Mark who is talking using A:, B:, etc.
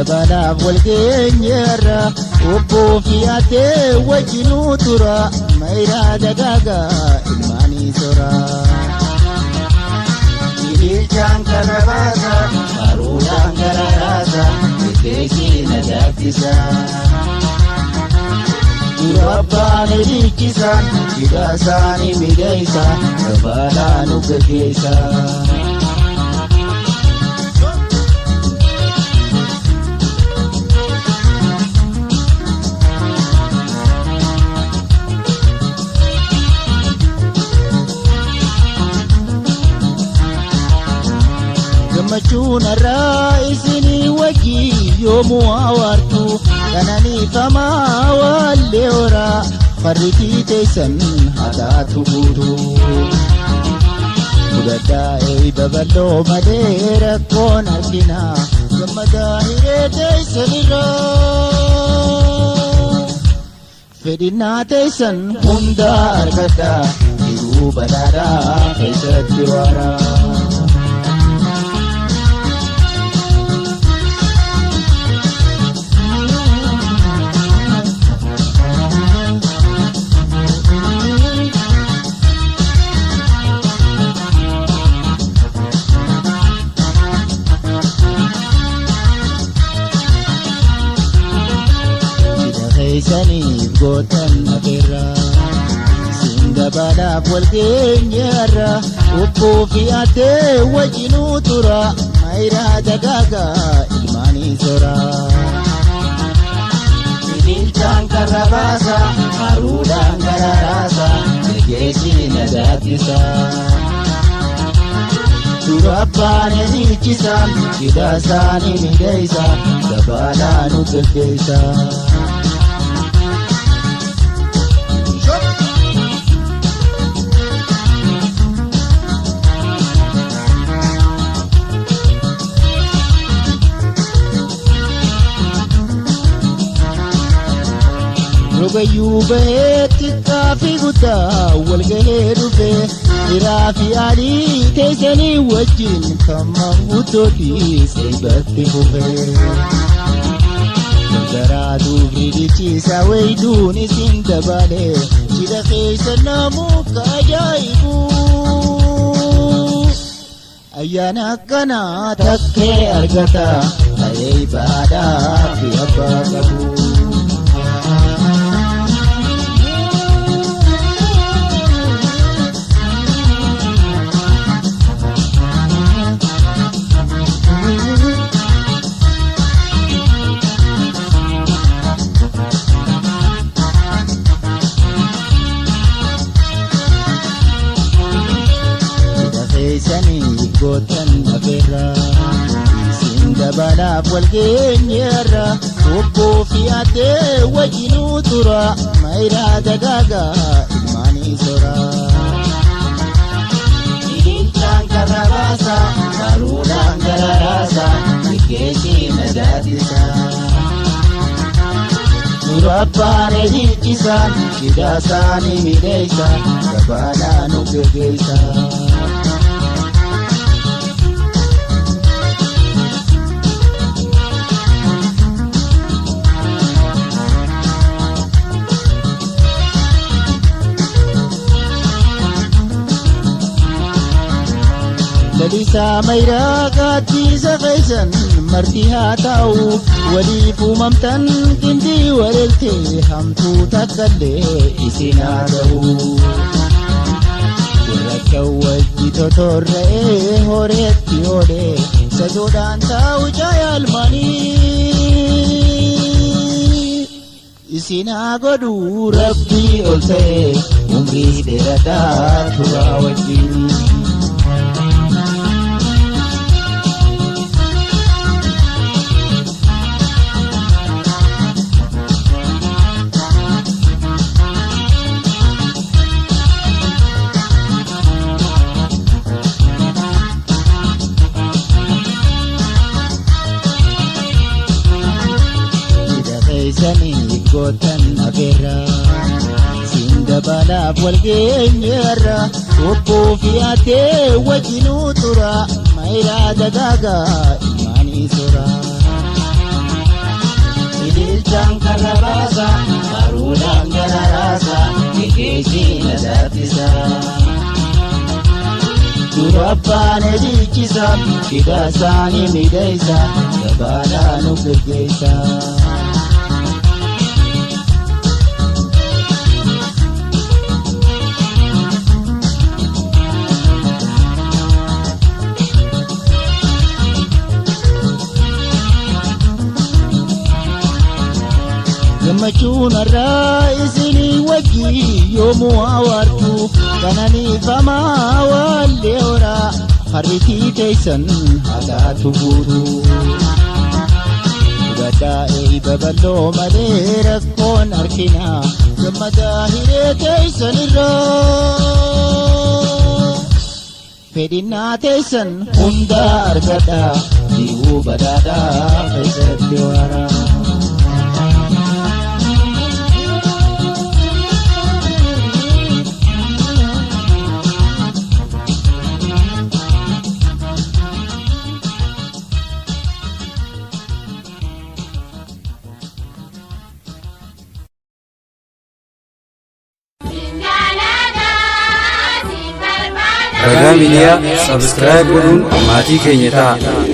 A: dabalaaf wal geenyeerra obboo fi addee wajjinuu tura mayiraa dagaagaa ilmaanii sora.
B: Ililchaan karra baasa, baruudhaan gara raasa, rifeensi na daakkisa.
A: Dura abbaan dhiichisa, hidha isaanii miidhagsa, gabaadhaan nu gaggeessa. Gammachuun irraa isinii wajjii yoomuu hawaartu qananiifamaa waallee horaa farritii teessan hataatu guutuu. Fudhadhaa eeyba bal'oo malee rakkoon argina gammadaa hiree teessanirraa. Fedhinnaa teessan hundaa argadhaa jiruu badhaadhaa keessatti waaraa. Cidha keessaniif gootan afeerra. Siin dabalaaf wal geenyeerra. Obboo fi addee wajjinuu tura. Mayiraa dagaagaa ilmaanii sora.
B: Ililchaan karra baasa, haruudhaan gara raasa, rifeensi na daakkisa.
A: Dura abbaan dhiichisa, cidha isaanii miidhagsa, gabaadhaan nu gaggeessa. Rogayyuu bahee xiqqaa fi guddaa wal gahee dhufe dhiiraa fi adii teessanii wajjin kan maanguddootii seebatti fufe. Gargaraa duubri dhiichisa wayiduun isin dabale cidha keessa namuu ka ajaa'ibu. Ayyaana akkanaa takkee argata ta'ee baadhaa fi abbaa qabu. Cidha keessaniif gootan afeerra. Isin dabalaaf wal geenyeerra. Obboo fi addee wajjinuu tura. Mayiraa dagaagaa ilmaanii sora.
B: Ililchaan karra baasa, baruudhaan gara raasa, rifeensi na daakkisa.
A: Dura abbaan dhiichisa, cidha isaanii miidhagsa, gabaadhaan nu gaggeessa. Lalisaa mayiraa gaaddiisa keessan marti haa ta'u waliif uumamtan gindii waleltee hamtuu takkallee isin haa ta'u. Gurraacha wajji totorra'ee horeetti oolee sajoodhaan taa'u jaalmanii. Isin haa godhu rabbii ol ta'e umrii dheeradhaa turaa wajjin. Cidha keessaniif gootan afeerra. Siin dabalaaf wal geenyeerra. Obboo fi addee wajjinuu tura. Mayiraa dagaagaa ilmaanii sora. keessa hidha isaanii miidheessa gabaadhaa nu geggeessa. Gammachuun har'aa isinii wajjii yoomuu hawaartu kananiifamaa waallee horaa harritii teessan hataatu guutu. Fudhadhaa eeyba bal'oo malee rakkoon argina gammadaa hiree teessan irraa. Fedhinnaa teessan hunda argadhaa jiruu badhaadhaa keessatti waaraa.
C: Ragaa Miidiyaa Subscribe godhuun maatii keenya ta'a.